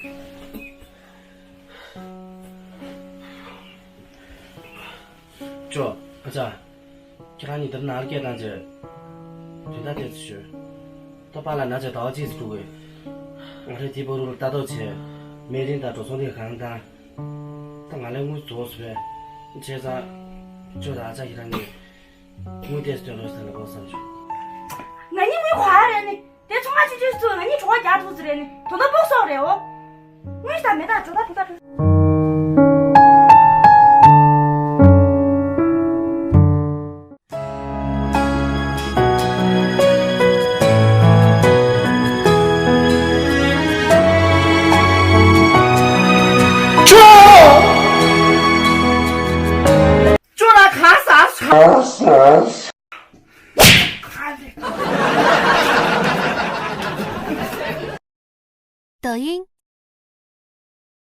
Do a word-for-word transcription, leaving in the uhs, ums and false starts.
ཅོ། ཨ་ཅག་ཁྱེད་རང་གཉིས་འདིར་ནང་ལ་སྐད་བཏང་རྗེས། དོན་དག་ཏོག་ཙམ་ཞུ། ད་པཱ་ལགས་ན་ཚ་ཟླ་བ་གཅིག་ཙམ་འགྲོ་དགོས། ང་རང་དེའི་བར་དུ་ལ་ལྟ་རྟོག་བྱས། སྨན་རིན་དང་འགྲོ་སོང་དེ་གང་བཏང་། ད་ང་ལ་དངུལ་རྫོགས་སོང་བས། བྱས་ཙང་། ཅོ་དང་ཨ་ཅག་ཁྱེད་རང་གཉིས། དངུལ་ཏོག་ཙམ་སྟོན་རོགས་ཟེར་ལབ་དགོས་བསམ་བྱུང་། ང་གཉིས་དངུལ་ག་རེ་རེད་ནི། དེ་ཚོང་ཁང་ཆུང་ཆུང་ཚོས་ང་གཉིས་གྲོད་ཁོག་རྒྱགས་ཐུབ་ཚོད་རེད་ནི། དོ་དོ་སྤུ་གུ་སོགས་རེད་འོ། དངུལ་དང་མེ་དང་འགྲོ་ད་འགྲོ་ད་འགྲོ། ཅོ་ལགས་གང་ཟ་ཟ། 抖音